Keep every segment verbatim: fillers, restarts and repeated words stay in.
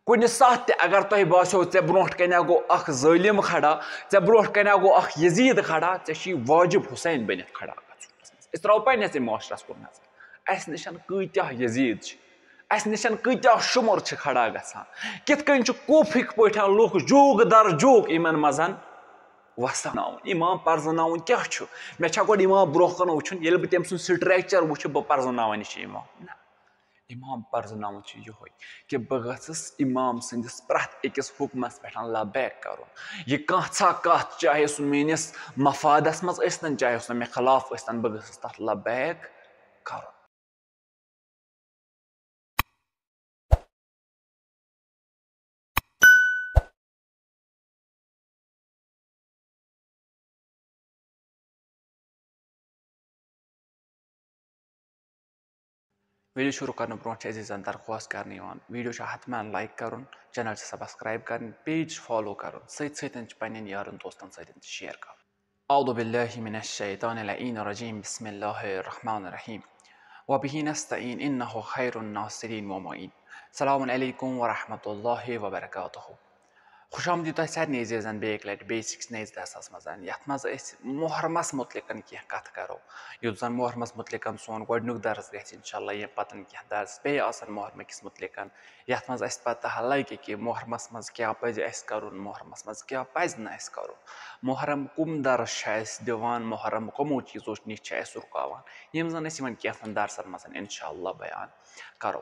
کُنہِ ساتہٕ تہِ اگر تۄہہِ باسیو، ژےٚ برونٛٹھ کنہِ گوٚو اکھ ظٲلم کھڑا، ژےٚ برونٛٹھ کنہِ گوٚو اکھ یزید کھڑا، ژےٚ چھُے واجب حسین بٔنِتھ کھڑا گژھُن۔ أسۍ ترٛاوو پننِسٕے معاشرس کُن نظر۔ اسہِ نِش کۭتیاہ یزید چھِ، اسہِ نِش کۭتیاہ شُمر چھِ کھڑا گژھان۔ کِتھ کٔنۍ چھِ کوفٕکۍ پٲٹھۍ لُکھ جوک در جوک یِمن منٛز وسناوُن۔ امام پرزناوُن کیٛاہ چھُ؟ مےٚ چھا گۄڈٕ امام برونٛہہ کُن وٕچھُن، ییٚلہِ بہٕ تٔمۍ سُنٛد سٹرکچر وٕچھٕ، بہٕ پرزناوان یہِ چھُ امام؟ نہ۔ امام پرزناوُن چھُ یِہوٚے کہِ بہٕ گٔژھٕس امام سٕنٛدِس پرٛٮ۪تھ أکِس حُکمس پٮ۪ٹھ لبیک کرُن۔ یہِ کانٛژھا کتھ، چاہے سُہ میٲنِس مفادس منٛز ٲسۍتن، چاہے سُہ مےٚ خلاف ٲسۍتن، بہٕ گٔژھٕس تتھ لبیک کرُن۔ ویڈیو شروع کرنہٕ برونٛٹھ چھِ عزیزن درخواست کرنہٕ یِوان، ویڈیو چھُ حتماً لایک کرُن، چینل چھِ سبسکرائب کرٕنۍ، پیج چھِ فالو کرُن، سۭتۍ سۭتۍ چھِ پننٮ۪ن یارن دوستن سۭتۍ تہِ شیئر کرُن۔ اعوذ باللہ من الشیطان اللعین الرجیم، بسم اللہ الرحمن الرحیم، وبہ نستعین انہ خیر الناصرین و معین۔ السلام علیکم ورحمۃ اللہ وبرکاتہ۔ خوش آمدید تۄہہِ سارنٕے عزیزن بیٚیہِ اَکہِ لَٹہِ بیٚیِس أکِس نٔیِس درسَس منٛز، یَتھ منٛز أسۍ محرمَس مُتعلِقَن کینٛہہ کَتھٕ کَرو۔ یُتھ زَن محرمَس مُتعلِقَن سون گۄڈٕنیُک درس گژھِ، اِنشاءاللہ، ییٚمہِ پَتَن کینٛہہ درس بیٚیہِ آسَن محرمہٕ کِس مُتعلِقَن، یَتھ منٛز اَسہِ پَتہ لَگہِ کہِ محرمَس منٛز کیٛاہ پَزِ اَسہِ کَرُن، محرمَس منٛز کیٛاہ پَزِ نہٕ اَسہِ کَرُن، محرم کَم درس چھِ اَسہِ دِوان، محرم کَمو چیٖزو نِش چھِ اَسہِ رُکاوان، یِم زَن أسۍ یِمَن کینٛژَن درسَن منٛز اِنشاءاللہ بیان کرو۔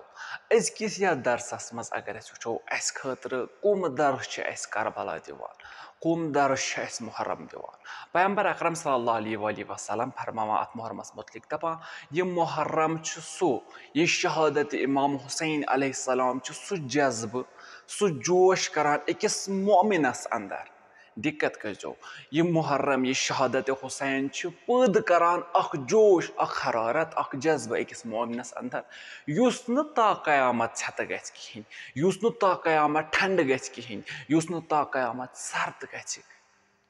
أزکِس یَتھ درسَس منٛز اگر أسۍ وٕچھو، اَسہِ خٲطرٕ کُم درس چھِ اَسہِ کربلا دِوان، کُم درس چھِ اَسہِ محرم دِوان۔ پیغمبر اکرم صلی اللہ علیہ وآلہ وسلم فرماوان اَتھ محرمَس مُتعلِق، دَپان، یہِ محرم چھُ سُہ، یہِ شہادت امام حسین علیہ السلام چھُ سُہ جذبہٕ، سُہ جوش کران أکِس مؤمنَس اندر۔ دِقت کٔرۍزیو، یہِ محرم، یہِ شہادت حسین چھِ پٲدٕ کران اکھ جوش، اکھ حرارت، اکھ جذبہٕ أکِس مؤمنَس اندر، یُس نہٕ تا قیامت ژھٮ۪تہٕ گژھِ کِہیٖنۍ، یُس نہٕ تا قیامت ٹھنڈٕ گژھِ کِہیٖنۍ، یُس نہٕ تا قیامت سرد گژھِ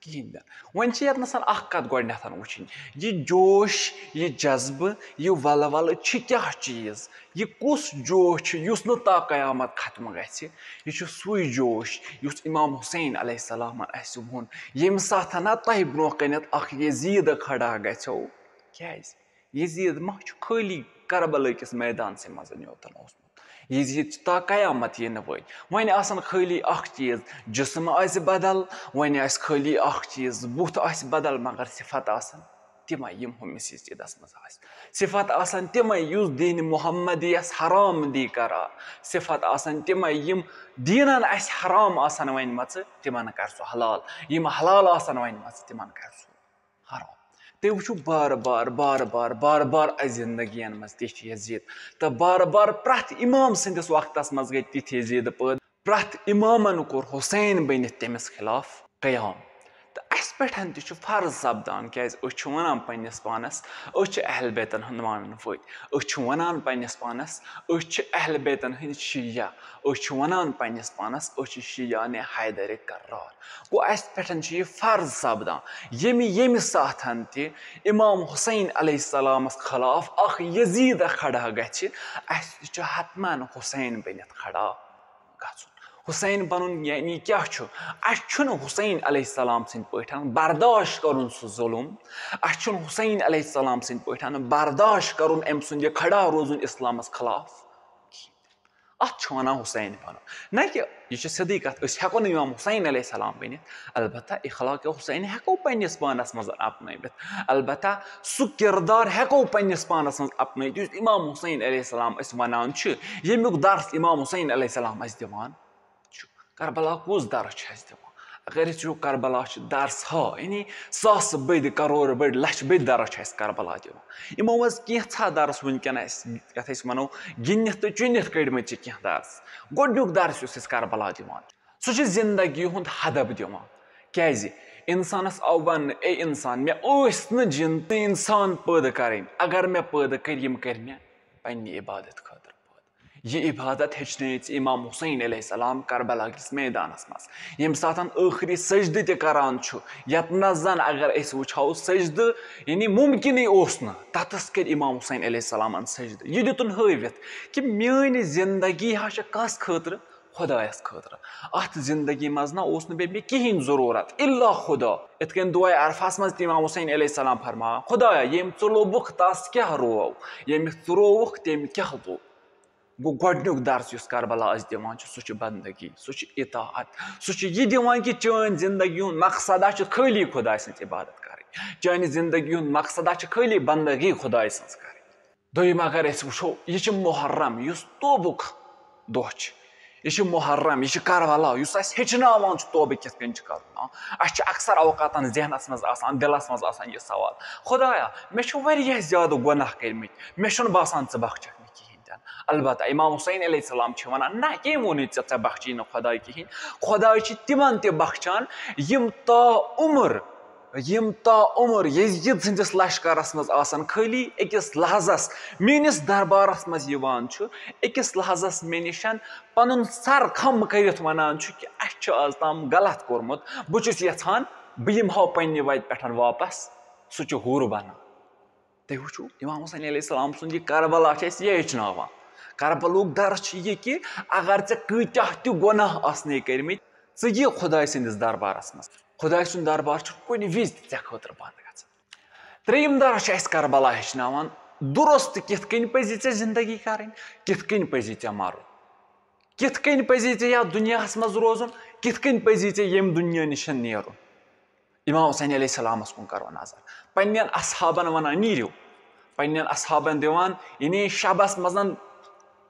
کِہیٖنۍ تہِ نہٕ۔ وۄنۍ چھِ ییٚتنَس اکھ کَتھ گۄڈٕنٮ۪تھ وٕچھِنۍ، یہِ جوش، یہِ جذبہٕ، یہِ ولولہٕ چھِ کیٛاہ چیٖز؟ یہِ کُس جوش چھُ یُس نہٕ تا قیامت ختم گژھِ؟ یہِ چھُ سُے جوش یُس امام حسین علیہ السلامن اَسہِ ووٚن، ییٚمہِ ساتہٕ نا تۄہہِ برونٛہہ کنٮ۪تھ اکھ یزید کھڑا گژھیو۔ کیازِ؟ یزید ما چھُ خٲلی کربلہٕ کِس میدانسٕے منٛز یوتن اوسمُت؟ یزید چھُ تا قیامت یِنہٕ وٲلۍ۔ وۄنۍ آسن خٲلی اکھ چیٖز، جسم آسہِ بدل، وۄنۍ آسہِ خٲلی اکھ چیٖز، بُتھ آسہِ بدل، مگر صفت آسن تِمے یِم ہُمِس یزیدس منٛز آسہِ۔ صفت آسن تِمے یُس دین محمدیس حرام دی قرار۔ صفت آسن تِمے یِم دیٖنن اَسہِ حرام آسن ؤنمژٕ، تِمن کر سُہ حلال۔ یِم حلال آسن ؤنمژٕ، تِمن کر سُہ حرام۔ تُہۍ وٕچھِو بار بار، بار بار، بار بار اَسہِ زندگین منٛز تِتھۍ یزید۔ تہٕ بار بار پرٛٮ۪تھ امام سٕنٛدِس وقتس منٛز گٔے تِتھۍ یزید پٲدٕ۔ پرٛٮ۪تھ امامن کوٚر حسین بٔنِتھ تٔمِس خلاف قیام۔ تہٕ اَسہِ پٮ۪ٹھ تہِ چھُ فرض سپدان، کیازِ أسۍ چھِ وَنان پننِس پانس، أسۍ چھِ اہل بیتن ہُنٛد مانن وٲلۍ۔ أسۍ چھِ وَنان پننِس پانس، أسۍ چھِ اہل بیتن ہٕنٛدۍ شیعہ۔ أسۍ چھِ وَنان پننِس پانس، أسۍ چھِ شیعان حیدر کرار۔ گوٚو، اَسہِ پٮ۪ٹھ چھُ یہِ فرض سپدان، ییٚمہِ، ییٚمہِ ساتہٕ تہِ امام حسین علیہ السلامس خلاف اکھ یزید کھڑا گژھِ، اَسہِ تہِ چھُ حتماً حسین بٔنِتھ کھڑا گژھُن۔ حسین بنُن یعنی کیٛاہ چھُ؟ اَسہِ چھُنہٕ حسین علیہ السلام سٕنٛدۍ پٲٹھۍ برداشت کرُن سُہ ظُلُم۔ اَسہِ چھُنہٕ حسین علیہ السلام سٕنٛدۍ پٲٹھۍ برداشت کرُن أمۍ سُنٛد یہِ کھڑا روزُن اسلامس خلاف۔ اَتھ چھُ وَنان حسین بنُن۔ نہ کہِ یہِ چھِ سیٚدٕے کَتھ، أسۍ ہٮ۪کو نہٕ امام حسین علیہ السلام بٔنِتھ، البتہ اخلاق حسین ہٮ۪کو پننِس پانس منٛز اپنٲوِتھ، البتہ سُہ کردار ہٮ۪کو پننِس پانس منٛز اپنٲوِتھ، یُس امام حسین علیہ السلام أسۍ وَنان چھِ، ییٚمیُک درس امام حسین علیہ السلام اَسہِ دِوان چھُ۔ کربلا کُس درس چھُ اَسہِ دِوان؟ اگر أسۍ وٕچھو، کربلا چھُ درس ہا، یعنی ساسہٕ بٔدۍ، کرور بٔدۍ، لچھِ بٔدۍ درس چھُ اَسہِ کربلا دِوان۔ یِمو منٛز کینٛژھا درس وٕنکٮ۪ن اَسہِ، یَتھ أسۍ وَنو، گِنٛدِتھ تہٕ چُنِتھ کٔڑمٕتۍ چھِ کینٛہہ درس۔ گۄڈٕنیُک درس یُس أسۍ کربلا دِوان، سُہ چھُ زندگی ہُنٛد ہدف دِوان۔ کیازِ؟ اِنسانَس آو وَننہٕ، اے اِنسان، مےٚ ٲسۍ نہٕ جِن تہٕ اِنسان پٲدٕ کَرٕنۍ۔ اگر مےٚ پٲدٕ کٔرۍ، یِم کٔرۍ مےٚ پننہِ عبادت خٲطرٕ پٲدٕ۔ یہِ عبادت ہیٚچھنٲے ژےٚ امام حسین علیہ السلام کربلا کِس میدانَس منٛز، ییٚمہِ ساتَن ٲخری سجدٕ تہِ کران چھُ، یَتنَس زَن اگر أسۍ وٕچھو سجدٕ، یعنی مُمکِنٕے اوس نہٕ، تَتَس کٔرۍ امام حسین علیہ السلامَن سجدٕ۔ یہِ دیُتُن ہٲوِتھ کہِ میٲنۍ زندگی ہا چھِ کَس خٲطرٕ؟ خۄدایَس خٲطرٕ۔ اَتھ زِندگی منٛز نہ اوس نہٕ بیٚیہِ مےٚ کِہیٖنۍ ضروٗرت الا خۄدا۔ یِتھ کٔنۍ دُعاے عرفَس منٛز تہِ امام حسین علیہ السلام فرماوان، خۄدایا، ییٚمۍ ژٕ لوٚبُکھ تَس کیٛاہ روو، ییٚمِس ژٕ رووُکھ تٔمۍ کیٛاہ لوٚب؟ گوٚو گۄڈٕنیُک درس یُس کربلا أسۍ دِوان چھُ، سُہ چھُ بندگی، سُہ چھُ اطاعت۔ سُہ چھُ یہِ دِوان کہِ چٲنۍ زندگی ہُنٛد مقصدا چھِ خٲلی خۄداے سٕنٛز عبادت کرٕنۍ۔ چٲنۍ زندگی ہُنٛد مقصدا چھِ خٲلی بندگی خۄداے سٕنٛز کرٕنۍ۔ دوٚیِم اگر أسۍ وٕچھو، یہِ چھُ محرم، یُس توبُک دۄہ چھُ۔ یہِ چھُ محرم، یہِ چھُ کربلا، یُس اَسہِ ہیٚچھناوان چھُ توبہٕ کِتھ کٔنۍ چھُ کرُن۔ اَسہِ چھُ اکثر اوقاتن ذہنس منٛز آسان، دِلس منٛز آسان یہِ سوال، خۄدایا، مےٚ چھُ واریاہ زیادٕ گۄناہ کٔرمٕتۍ، مےٚ چھُنہٕ باسان ژٕ بخشکھ مےٚ کِہیٖنۍ تہِ نہٕ۔ البتہ امام حسین علیہ السلام چھِ ونان، نہ، کٔمۍ ووٚنُے ژےٚ، ژےٚ بخشی نہٕ خۄداے کِہیٖنۍ؟ خۄداے چھِ تِمن تہِ بخشان، یِم تا عمر، یِم تا عمر یزید سٕنٛدِس لشکرس منٛز آسن، خٲلی أکِس لحظس میٲنِس دربارس منٛز یِوان چھُ، أکِس لحظس مےٚ نِشن پنُن سر خم کٔرِتھ ونان چھُ کہِ اَسہِ چھُ آز تام غلط کوٚرمُت، بہٕ چھُس یژھان بہٕ یِمہٕ ہا پننہِ وتہِ پٮ۪ٹھ واپس۔ سُہ چھُ حُر بنان۔ تُہۍ وٕچھِو، امام حسین علیہ السلام سُنٛد یہِ کربلا چھُ اَسہِ یہِ ہیٚچھناوان۔ کربلُک درس چھُ یہِ کہِ اگر ژےٚ کۭتیاہ تہِ گۄناہ آسنے کٔرمٕتۍ، ژٕ یہِ خۄداے سٕنٛدِس دربارس منٛز۔ خۄداے سُنٛد دربار چھُ کُنہِ وِزِ تہِ ژےٚ خٲطرٕ بنٛد گژھان۔ ترٛیٚیِم درس چھُ اَسہِ کربلا ہیٚچھناوان، درست کِتھ کٔنۍ پزِ ژےٚ زندگی کرٕنۍ، کِتھ کٔنۍ پزِ ژےٚ مرُن، کِتھ کٔنۍ پزِ ژےٚ یتھ دُنیاہس منٛز روزُن، کِتھ کٔنۍ پزِ ژےٚ ییٚمہِ دُنیا نِش نیرُن۔ امام حسین علیہ السلامس کُن کرو نظر۔ پننٮ۪ن اصحابن ونان، نیٖرِو۔ پننٮ۪ن اصحابن دِوان، یعنی شبس منٛز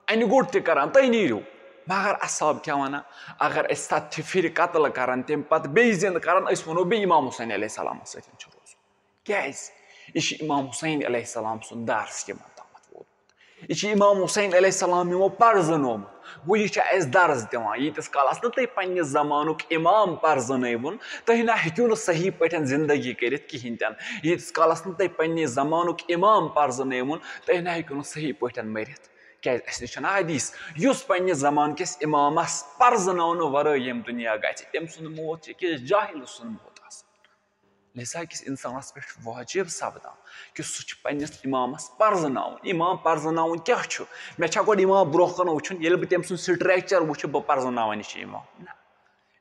انہِ گوٚٹ تہِ کران، تُہۍ نیٖرِو۔ مگر اصحاب کیٛاہ ونان؟ اگر أسۍ ستہِ پھرِ قتل کرن، تمہِ پتہٕ بیٚیہِ زندٕ کرن، أسۍ ونو بیٚیہِ امام حسین علیہ السلامس سۭتۍ چھُ روزُن۔ کیٛازِ؟ یہِ چھُ امام حسین علیہ السلام سُنٛد درس یِمن تامتھ ووتمُت۔ یہِ چھُ امام حسین علیہ السلام یِمو پرزنومُت۔ گوٚو، یہِ چھُ اَسہِ درس دِوان، ییٖتِس کالس نہٕ تُہۍ پننہِ زمانُک امام پرزنٲوُن، تُہۍ نہ ہیٚکِو نہٕ صحیح پٲٹھۍ زندگی کٔرِتھ کِہیٖنۍ تہِ نہٕ۔ ییٖتِس کالس نہٕ تُہۍ پننہِ زمانُک امام پرزنٲوُن، تُہۍ نہ ہیٚکِو نہٕ صحیح پٲٹھۍ مٔرِتھ۔ کیٛازِ؟ اَسہِ نِش چھُنہٕ حدیث، یُس پننہِ زمانہٕ کِس امامس پرزناونہٕ ورٲے ییٚمہِ دُنیا گژھِ، تٔمۍ سُنٛد موت چھُ أکِس جاہلہٕ سُنٛد موت آسان۔ لہذا کِس انسانس پٮ۪ٹھ چھُ واجب سپدان کہِ سُہ چھُ پننِس امامس پرزناوُن۔ امام پرزناوُن کیٛاہ چھُ؟ مےٚ چھا گۄڈٕ امام برونٛہہ کُن وٕچھُن، ییٚلہِ بہٕ تٔمۍ سُنٛد structure وٕچھِ، بہٕ پرزناوان یہِ چھُ امام؟ نہ،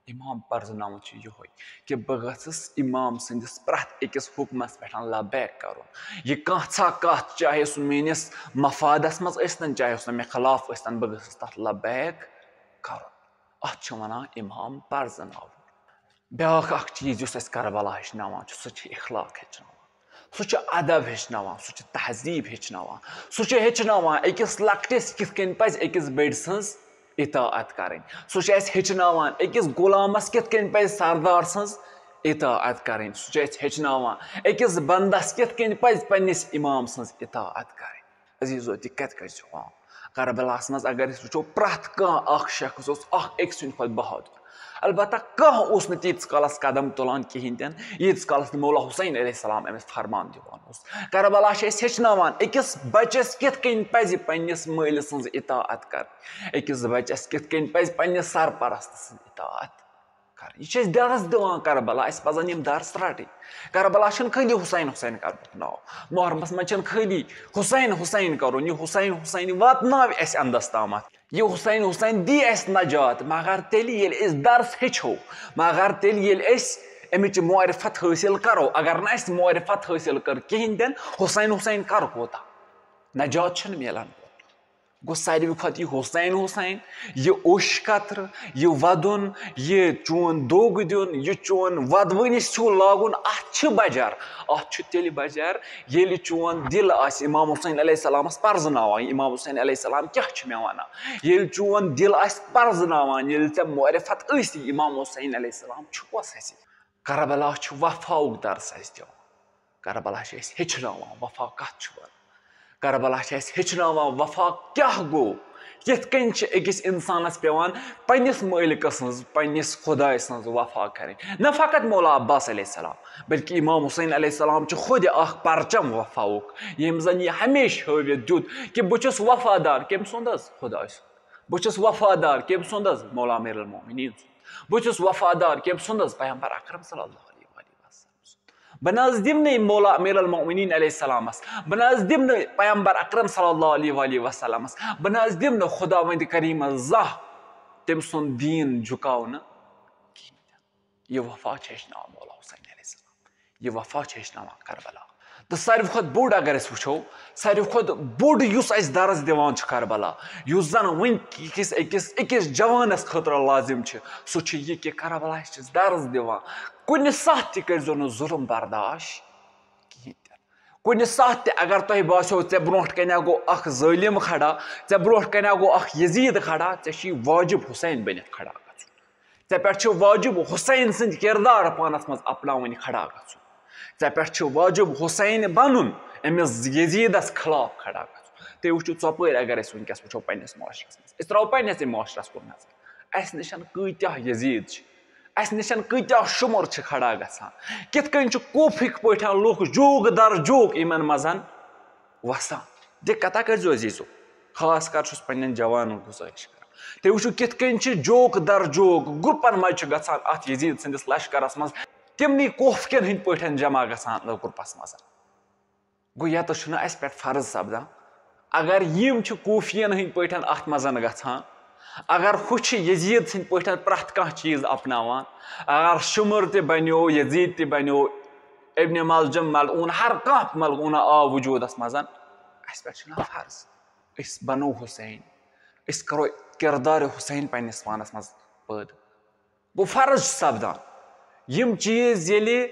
امام پرزناوُن چھُ یِہوٚے کہِ بہٕ گژھس امام سٕنٛدِس پرٛٮ۪تھ أکِس حُکمس پٮ۪ٹھ لبیک کرُن۔ یہِ کانٛژھا کتھ، چاہے سُہ میٲنِس مفادس منٛز ٲسۍتن، چاہے سُہ مےٚ خلاف ٲسۍتن، بہٕ گژھس تتھ لبیک کرُن۔ اتھ چھِ ونان امام پرزناوُن۔ بیٛاکھ اکھ چیٖز یُس اَسہِ کربلا ہیٚچھناوان چھُ، سُہ چھُ اخلاق ہیٚچھناوان، سُہ چھُ ادب ہیٚچھناوان، سُہ چھُ تہذیٖب ہیٚچھناوان، سُہ چھُ ہیٚچھناوان أکِس لۄکٹِس کِتھ کٔنۍ پَزِ أکِس بٔڑۍ سٕنٛز اطاعت کرٕنۍ، سُہ چھُ اَسہِ ہیٚچھناوان أکِس غلامس کِتھ کٔنۍ پَزِ سردار سٕنٛز اطاعت کرٕنۍ، سُہ چھُ اَسہِ ہیٚچھناوان أکِس بندس کِتھ کٔنۍ پَزِ پننِس امام سٕنٛز اطاعت کرٕنۍ۔ عزیزو، دقت کٔرۍ زیو عام۔ کربلاہس منٛز اگر أسۍ وٕچھو، پرٛٮ۪تھ کانٛہہ اکھ شخص اوس اکھ أکۍ سٕنٛدِ کھۄتہٕ بہادُر۔ البتہ کانٛہہ اوس نہٕ تیٖتِس کالس قدم تُلان کِہیٖنۍ تہِ نہٕ، ییٖتِس کالس نہٕ مولا حسین علیہ السلام أمِس فرمان دِوان اوس۔ کربلا چھِ اَسہِ ہیٚچھناوان أکِس بچس کِتھ کٔنۍ پزِ پننِس مٲلۍ سٕنٛز اطاعت کرٕنۍ، أکِس بچس کِتھ کٔنۍ پزِ پننِس سرپرست سٕنٛز اطاعت کرٕنۍ۔ یہِ چھِ اَسہِ درس دِوان کربلا، اَسہِ پزن یِم درس رٹٕنۍ۔ کربلا چھُنہٕ خٲلی حسین حسین کرنُک ناو، محرمس منٛز چھِنہٕ خٲلی حسین حسین کرُن، یہِ حسین حسین واتناوِ اَسہِ اندس تامتھ، یہِ حسین حسین دی اَسہِ نجات، مگر تیٚلہِ ییٚلہِ أسۍ درس ہیٚچھو، مگر تیٚلہِ ییٚلہِ أسۍ اَمِچ معرفت حٲصِل کرو۔ اگر نہٕ اَسہِ معرفت حٲصِل کٔر کِہیٖنۍ تہِ نہٕ، حسین حسین کر کوٗتاہ؟ نجات چھُنہٕ مِلان۔ گوٚو ساروی کھۄتہٕ یہِ حسین حسین، یہِ اوٚش قطرٕ، یہِ وَدُن، یہِ چون دوٚگ دیُن، یہِ چون وَدوٕنِس ہیوٗ لاگُن، اَتھ چھِ بجر۔ اَتھ چھُ تیٚلہِ بجر، ییٚلہِ چون دِل آسہِ، امام حسین علیہ السلامس پرزناوان، امام حسین علیہ السلام کیٛاہ چھُ مےٚ وَنان؟ ییٚلہِ چون دِل آسہِ پرزناوان، ییٚلہِ ژےٚ معرفت ٲسی امام حسین علیہ السلام چھُ کۄس اَسہِ؟ کربلا چھُ وفاہُک درس اَسہِ دِوان۔ کربلا چھِ اَسہِ ہیٚچھناوان وفا کَتھ چھُ وَنان۔ کربلا چھِ اَسہِ ہیٚچھناوان وفا کیٛاہ گوٚو، کِتھ کٔنۍ چھِ أکِس اِنسانَس پٮ۪وان پنٛنِس مٲلِکَس سٕنٛز، پنٛنِس خۄداے سٕنٛز وفا کَرٕنۍ۔ نہ فقط مولا عباس علیہ السلام، بلکہِ امام حسین علیہ السلام چھُ خۄدِ اَکھ پرچم وفاہُک، ییٚمۍ زَن یہِ ہمیشہِ ہٲوِتھ دیُت کہِ بہٕ چھُس وفادار کٔمۍ سُنٛد حظ؟ خۄداے سُنٛد۔ بہٕ چھُس وفادار کٔمۍ سُنٛد حظ؟ مولا امیر المومنین سُنٛد۔ بہٕ چھُس وفادار کٔمۍ سُنٛد حظ؟ پیغمبر اکرم صلی اللہ علیہ وآلہ وسلم سُنٛد۔ بہٕ نہ حظ دِمہٕ نہٕ مولا امیر المومنین علیہ السلامس، بہٕ نہ حظ دِمہٕ نہٕ پیغمبر اکرم صلی اللہ علیہ وآلہ وسلمس، بہٕ نہ حظ دِمہٕ نہٕ خداوند کریمس زانٛہہ تٔمۍ سُنٛد دیٖن جُکاو نہٕ کِہیٖنۍ تہِ۔ یہِ وفا چھِ ہیٚچھناوان مولا حسین علیہ السلام، یہِ وفا چھِ ہیٚچھناوان کربلا۔ تہٕ ساروی کھۄتہٕ بوٚڑ اگر أسۍ وٕچھو، ساروی کھۄتہٕ بوٚڑ یُس اَسہِ درس دِوان چھُ کربلا، یُس زن وٕنۍ کِس أکِس أکِس جوانس خٲطرٕ لازم چھِ، سُہ چھُ یہِ کہِ کربلا چھِ درس دِوان، کُنہِ ساتہٕ تہِ کٔرۍزیو نہٕ ظُلم برداش کِہیٖنۍ تہِ نہٕ۔ کُنہِ ساتہٕ تہِ اگر تۄہہِ باسیو، ژےٚ برونٛٹھ کنہِ گوٚو اکھ ظٲلم کھڑا، ژےٚ برونٛٹھ کنہِ گوٚو اکھ یزید کھڑا، ژےٚ چھُے واجب حسین بٔنِتھ کھڑا گژھُن۔ ژےٚ پٮ۪ٹھ چھُ واجب حسین سٕنٛدۍ کردار پانس منٛز اپناوٕنۍ کھڑا گژھُن۔ ژےٚ پٮ۪ٹھ چھُ واجب حسین بنُن، أمِس یزیدس خلاف کھڑا گژھُن۔ تُہۍ وٕچھِو ژۄپٲرۍ اگر أسۍ وٕنکیٚس وٕچھو پننِس معاشرس منٛز، أسۍ ترٛاوو پننِسٕے معاشرس کُن نظر، اسہِ نِش کۭتیاہ یزید چھِ، اسہِ نِش کۭتیاہ شُمر چھِ کھڑا گژھان، کِتھ کٔنۍ چھِ کوفٕکۍ پٲٹھۍ لُکھ جوک در جوک یِمن منٛز وسان۔ دِقت ہا کٔرۍزیو عزیزو، خاص کر چھُس پننٮ۪ن جوانن گُزٲرِش کران، تُہۍ وٕچھِو کِتھ کٔنۍ چھِ جوک در جوک گروپن منٛز چھِ گژھان اتھ یزید سٕنٛدِس لشکرس منٛز، تِمنٕے کوفکٮ۪ن ہٕنٛدۍ پٲٹھۍ جمع گژھان اتھ گروپس منٛز۔ گوٚو، ییٚتٮ۪تھ چھُنہٕ اَسہِ پٮ۪ٹھ فرض سپدان؟ اگر یِم چھِ کوفین ہٕنٛدۍ پٲٹھۍ اتھ منٛز گژھان، اگر ہُہ چھِ یزید سٕنٛدۍ پٲٹھۍ پرٛٮ۪تھ کانٛہہ چیٖز اپناوان، اگر شُمر تہِ بنیو، یزید تہِ بنیو، ابن ملجم ملعون، ہر کانٛہہ ملعون آو وجودس منٛز، اَسہِ پٮ۪ٹھ چھُنہ فرض أسۍ بنو حسین، أسۍ کرو کردار حسین پننِس پانس منٛز پٲدٕ؟ گوٚو، فرض چھُ سپدان۔ یِم چیٖز ییٚلہِ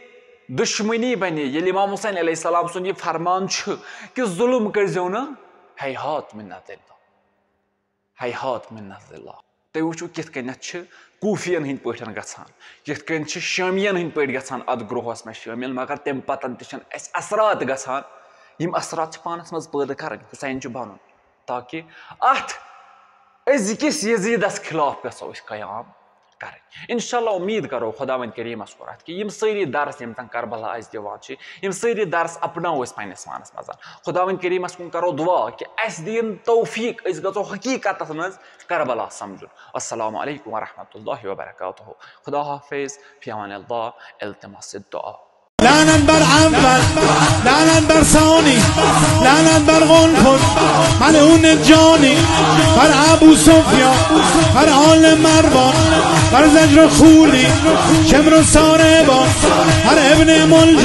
دُشمنی بنہِ، ییٚلہِ امام حسین علیہ السلام سُنٛد یہِ فرمان چھُ کہِ ظُلم کٔرۍزیو نہٕ، ہیہات منت اللہ، ہیہات منت اللہ۔ تُہۍ وٕچھِو کِتھ کٔنٮ۪تھ چھِ کوفین ہٕنٛدۍ پٲٹھۍ گژھان، کِتھ کٔنۍ چھِ شامین ہٕنٛدۍ پٲٹھۍ گژھان اتھ گروہس منٛز شٲمِل، مگر تمہِ پتن تہِ چھِنہٕ اسہِ اثرات گژھان۔ یِم اثرات چھِ پانس منٛز پٲدٕ کرٕنۍ، حسین چھُ بنُن، تاکہِ اتھ أزکِس یزیدس خلاف گژھو أسۍ قیام کرٕنۍ۔ انشاءاللہ امید کرو خداوند کریمس کُن اتھ کہِ یِم سٲری درس یِم زن کربلا اسہِ دِوان چھِ، یِم سٲری درس اپناوو أسۍ پننِس پانس منٛز۔ خداوند کریمس کُن کرو دعا کہِ اسہِ دِیِن توفیق، أسۍ گژھو حقیقتس منٛز کربلا سمجھُن۔ السلام علیکم ورحمۃ اللہ وبرکاتہ۔ خدا حافظ، فی امان اللہ، التماس الدعا۔ لعنت بر اول، لعنت بر ثانی، لعنت بر قنفذ، ملعون جانی، بر ابو سفیان، بر آل مروان، بر زجر و خولی، شمر و ساربان، بر ابن ملجم۔